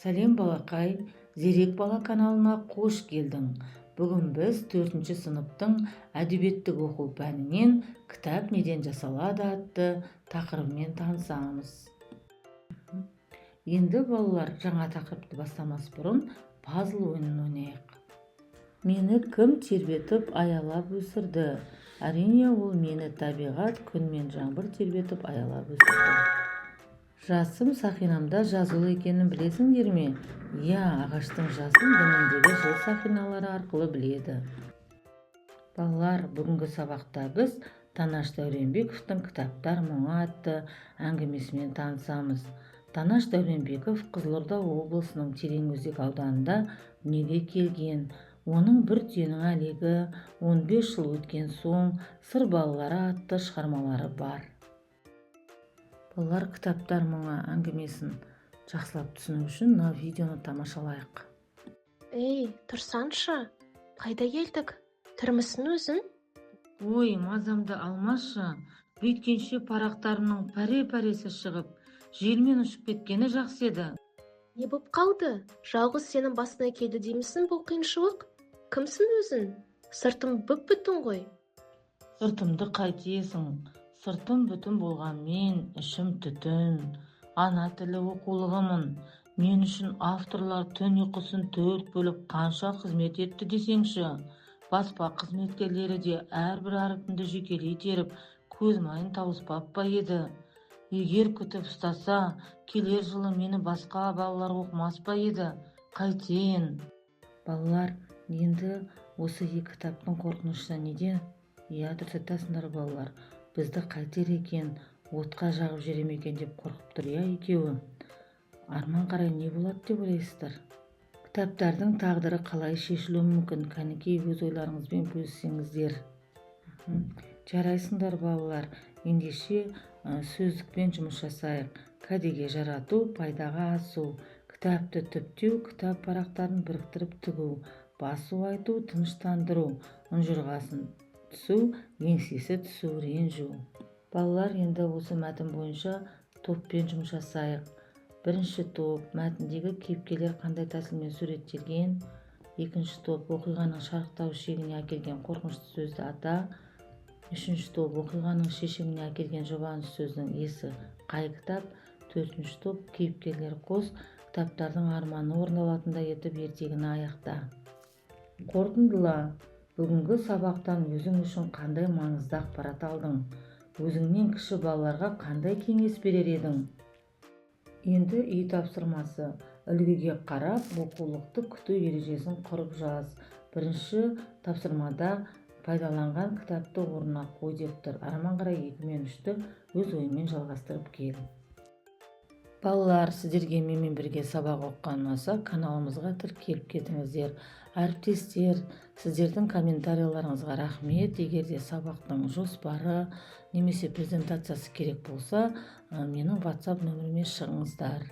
Сәлем, балақай! «Зерек бала» каналына қош келдің! Бүгін біз төртінші сыныптың әдебиеттік оқу пәнінен «Кітап неден жасалады» атты тақырыбымен танысамыз. Енді, балалар, жаңа тақырыпты бастамас бұрын пазл ойынын ойнайық. Мені кім тербетіп, аялап өсірді? Әрине, ол мені табиғат, күн мен жаңбыр тербетіп, аялап өсірді. Жасым сақинамда жазулы екенін білесіңдер ме? Иә, ағаштың жасын діңіндегі жыл сақиналары арқылы біледі. Балалар, бүгінгі сабақта біз Танаш Дәуренбековтың «Кітаптар мұңы» атты әңгімесімен танысамыз. Танаш Дәуренбеков Қызылорда облысының Тереңөзек ауданында дүниеге келген. Оның «Бір түйенің әлегі», «15 жыл өткен соң», «Сыр балалары» атты шығармалары бар. Балалар, «Кітаптар мұңы» әңгімесін жақсылап түсіну үшін мына видеоны тамашалайық. Ей, тұрсаңшы, қайда келдік? Тірімісің өзің? Ой, мазамды алмашы! Бүйткенше парақтарымның пәре-пәресі шығып, желмен ұшып кеткені жақсы еді. Не боп қалды? Жалғыз сенің басыңа келді деймісің бұл қиыншылық? Кімсің өзің? Сыртың бүп-бүтін ғой. Сыртымды қайтесің? Сыртым бүтін болғанмен, ішім түтін. Ана тілі оқулығымын. Мен үшін авторлар түн ұйқысын төрт бөліп, қанша қызмет етті десеңші! Баспа қызметкерлері де әрбір әріпімді жекелей теріп, көз майын тауыспап па еді? Егер күтіп ұстаса, келер жылы мені басқа балалар оқымас па еді? Қайтейін? Балалар, енді осы екі кітаптың қорқынышы неде? Иә, дұрыс айтасыңдар, балалар. Бізді қайтер екен, отқа жағып жібере ме екен деп қорқып тұр, иә, екеуі. Арман қарай не болады деп ойлайсыздар? Кітаптардың тағдыры қалай шешілуі мүмкін? Кәнекей, өз ойларыңызбен бөліссеңіздер. Жарайсыңдар, балалар! Ендеше, сөздікпен жұмыс жасайық. Кәдеге жарату – пайдаға асу, кітапты түптеу – кітап парақтарын біріктіріп тігу, басу айту – тыныштандыру, ұнжырғасын түсу – еңсесі түсу, ренжу. Балалар, енді осы мәтін бойынша топпен жұмыс жасайық. Бірінші топ: мәтіндегі кейіпкерлер қандай тәсілмен суреттелген? Екінші топ: оқиғаның шарықтау шегіне әкелген қорқынышты сөзді ата. Үшінші топ: оқиғаның шешіміне әкелген жұбаныш сөздің иесі қай кітап? Төртінші топ: кейіпкерлер қос, кітаптардың арманы орындалатындай етіп ертегіні аяқта. Қорытындыла. Бүгінгі сабақтан өзің үшін қандай маңызды ақпарат алдың? Өзіңнен кіші балаларға қандай кеңес берер едің? Енді үй тапсырмасы. Үлгіге қарап, оқулықты күту ережесін құрып жаз. Бірінші тапсырмада пайдаланған кітапты орнына қой деп тұр. Арман қарай екі мен үшті өз ойыңмен жалғастырып кел. Балалар, сіздерге менімен бірге сабақ оқыған ұнаса, каналымызға тіркеліп кетіңіздер. Әріптестер, сіздердің комментарийларыңызға рахмет. Егер де сабақтың жоспары немесе презентациясы керек болса, менің WhatsApp нөміріме шығыңыздар.